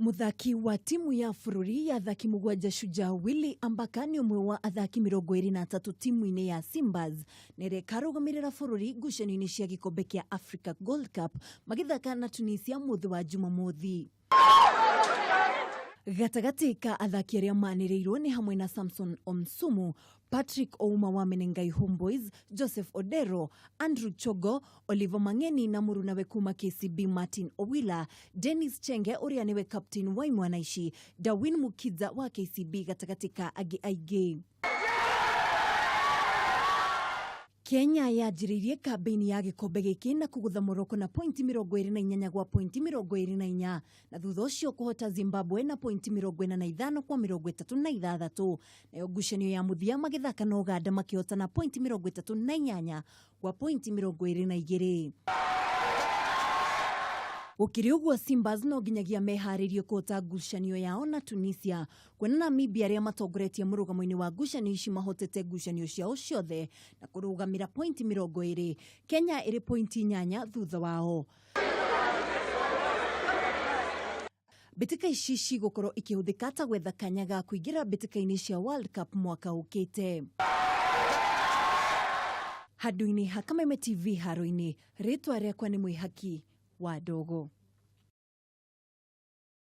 Mũthaki wa timu ya bũrũri ya athaki mũgwanja Shujaa Willy Ambaka nĩ ũmwe wa athaki 23 timu-inĩ ya Simbas na ĩrĩa ĩkarũgamĩrĩra bũrũri ngucanio-inĩ cia gĩkombe kĩa Africa Gold Cup magĩthaka na Tunisia mũthĩ wa Jumamothi. Gatagatĩ ka athaki arĩa manĩrĩirwo nĩ hamwe na Samson Omsumu, Patrick Ouma wa Menengai Homeboys, Joseph Odero, Andrew Chogo, Oliver Mang'eni na mũrunawe kuma KCB Martin Owila, Dennis Chenge ũrĩa nĩwe captain wa imwana ici, Darwin Mukidza wa KCB gatagatĩ ka angĩ aingĩ. Kenya yanjĩrĩirie kambĩini ya gĩkombe gĩkĩ na kũgũtha Morocco na pointi 28 gwa pointi 24 na thutha ũcio kũhota Zimbabwe na pointi 45 kwa 36 nayo ngucanio ya mũthia magĩthaka na Ũganda makĩhota na pointi 38 gwa pointi 22. Gũkĩrĩ ũguo Simbas no nginyagia meharĩrie kũhota ngucanio yao na Tunisia kuona Namibia arĩa matongoretie mũrũgamo-inĩ wa ngucanio ici mahotete ngucanio ciao ciothe na kũrũgamĩra pointi 20, Kenya ĩrĩ pointi 8 thutha wao. Mbĩtĩka ici cigũkorwo ikĩhũthĩka ta gwetha kanya ga kũingĩra mbĩtĩka-inĩ cia World Cup mwaka ũkĩte. Handũ-inĩ ha Kameme TV haro-inĩ, rĩtwa rĩakwa nĩ Mwĩhaki wa Ndogo.